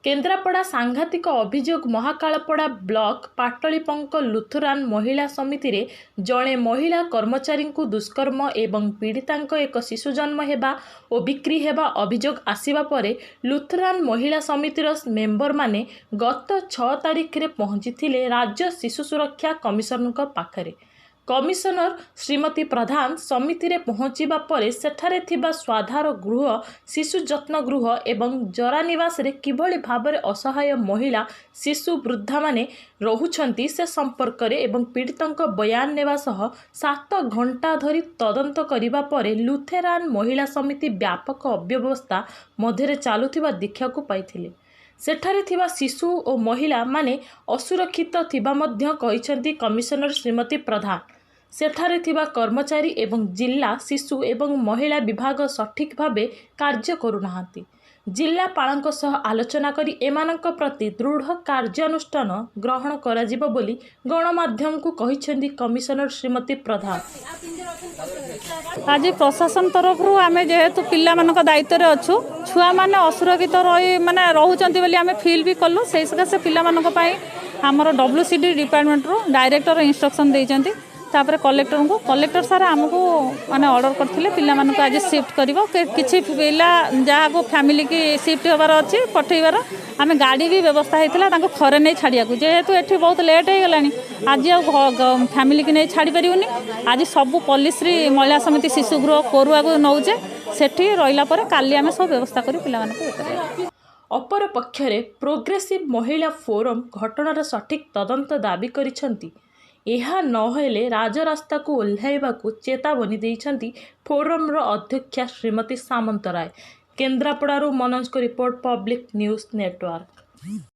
କେନ୍ଦ୍ରାପଡ଼ା, ସାଂଘାତିକ ଅଭିଯୋଗ। ମହାକାଳପଡ଼ା ବ୍ଲକ ପାଟଳିପଙ୍କ ଲୁଥରାନ ମହିଳା ସମିତିରେ ଜଣେ ମହିଳା କର୍ମଚାରୀଙ୍କୁ ଦୁଷ୍କର୍ମ ଏବଂ ପୀଡ଼ିତାଙ୍କ ଏକ ଶିଶୁ ଜନ୍ମ ହେବା ଓ ବିକ୍ରି ହେବା ଅଭିଯୋଗ ଆସିବା ପରେ ଲୁଥରାନ ମହିଳା ସମିତିର ମେମ୍ବରମାନେ ଗତ 6 ତାରିଖରେ ପହଞ୍ଚିଥିଲେ ରାଜ୍ୟ ଶିଶୁ ସୁରକ୍ଷା କମିଶନଙ୍କ ପାଖରେ। କମିଶନର ଶ୍ରୀମତୀ ପ୍ରଧାନ ସମିତିରେ ପହଞ୍ଚିବା ପରେ ସେଠାରେ ଥିବା ସ୍ୱାଧାର ଗୃହ, ଶିଶୁ ଯତ୍ନ ଗୃହ ଏବଂ ଜରାନିବାସରେ କିଭଳି ଭାବରେ ଅସହାୟ ମହିଳା, ଶିଶୁ, ବୃଦ୍ଧାମାନେ ରହୁଛନ୍ତି ସେ ସମ୍ପର୍କରେ ଏବଂ ପୀଡ଼ିତଙ୍କ ବୟାନ ନେବା ସହ 7 ଘଣ୍ଟା ଧରି ତଦନ୍ତ କରିବା ପରେ ଲୁଥେରାନ ମହିଳା ସମିତି ବ୍ୟାପକ ଅବ୍ୟବସ୍ଥା ମଧ୍ୟରେ ଚାଲୁଥିବା ଦେଖିବାକୁ ପାଇଥିଲେ। ସେଠାରେ ଥିବା ଶିଶୁ ଓ ମହିଳାମାନେ ଅସୁରକ୍ଷିତ ଥିବା ମଧ୍ୟ କହିଛନ୍ତି କମିଶନର ଶ୍ରୀମତୀ ପ୍ରଧାନ। ସେଠାରେ ଥିବା କର୍ମଚାରୀ ଏବଂ ଜିଲ୍ଲା ଶିଶୁ ଏବଂ ମହିଳା ବିଭାଗ ସଠିକ୍ ଭାବେ କାର୍ଯ୍ୟ କରୁନାହାନ୍ତି। ଜିଲ୍ଲାପାଳଙ୍କ ସହ ଆଲୋଚନା କରି ଏମାନଙ୍କ ପ୍ରତି ଦୃଢ଼ କାର୍ଯ୍ୟାନୁଷ୍ଠାନ ଗ୍ରହଣ କରାଯିବ ବୋଲି ଗଣମାଧ୍ୟମକୁ କହିଛନ୍ତି କମିଶନର ଶ୍ରୀମତୀ ପ୍ରଧାନ। ଆଜି ପ୍ରଶାସନ ତରଫରୁ ଆମେ ଯେହେତୁ ପିଲାମାନଙ୍କ ଦାୟିତ୍ୱରେ ଅଛୁ, ଛୁଆମାନେ ଅସୁରକ୍ଷିତ ରହି ମାନେ ରହୁଛନ୍ତି ବୋଲି ଆମେ ଫିଲ୍ ବି କଲୁ। ସେଇ ସକାଶେ ପିଲାମାନଙ୍କ ପାଇଁ ଆମର ଡବ୍ଲ୍ୟୁ ସି ଡି ଡିପାର୍ଟମେଣ୍ଟରୁ ଡାଇରେକ୍ଟର ଇନଷ୍ଟ୍ରକ୍ସନ୍ ଦେଇଛନ୍ତି। ତାପରେ କଲେକ୍ଟରଙ୍କୁ, କଲେକ୍ଟର ସାର୍ ଆମକୁ ମାନେ ଅର୍ଡ଼ର କରିଥିଲେ ପିଲାମାନଙ୍କୁ ଆଜି ସିଫ୍ଟ କରିବ। କିଛି ପିଲା ଯାହାକୁ ଫ୍ୟାମିଲିକି ସିଫ୍ଟ ହେବାର ଅଛି ପଠେଇବାର, ଆମେ ଗାଡ଼ି ବି ବ୍ୟବସ୍ଥା ହେଇଥିଲା ତାଙ୍କୁ ଘରେ ନେଇ ଛାଡ଼ିବାକୁ। ଯେହେତୁ ଏଠି ବହୁତ ଲେଟ୍ ହେଇଗଲାଣି, ଆଜି ଆଉ ଫ୍ୟାମିଲିକି ନେଇ ଛାଡ଼ିପାରିବୁନି। ଆଜି ସବୁ ପଲ୍ଲିଶ୍ରୀ ମହିଳା ସମିତି ଶିଶୁ ଗୃହ କୋରୁଆକୁ ନେଉଛେ। ସେଠି ରହିଲା ପରେ କାଲି ଆମେ ସବୁ ବ୍ୟବସ୍ଥା କରି ପିଲାମାନଙ୍କୁ ଇଏ କରିବା। ଅପରପକ୍ଷରେ ପ୍ରୋଗ୍ରେସିଭ୍ ମହିଳା ଫୋରମ୍ ଘଟଣାର ସଠିକ୍ ତଦନ୍ତ ଦାବି କରିଛନ୍ତି। ଏହା ନହେଲେ ରାଜରାସ୍ତାକୁ ଓହ୍ଲାଇବାକୁ ଚେତାବନୀ ଦେଇଛନ୍ତି ଫୋରମ୍ର ଅଧ୍ୟକ୍ଷା ଶ୍ରୀମତୀ ସାମନ୍ତରାୟ। କେନ୍ଦ୍ରାପଡ଼ାରୁ ମନୋଜଙ୍କ ରିପୋର୍ଟ, ପବ୍ଲିକ୍ ନ୍ୟୁଜ୍ ନେଟୱାର୍କ।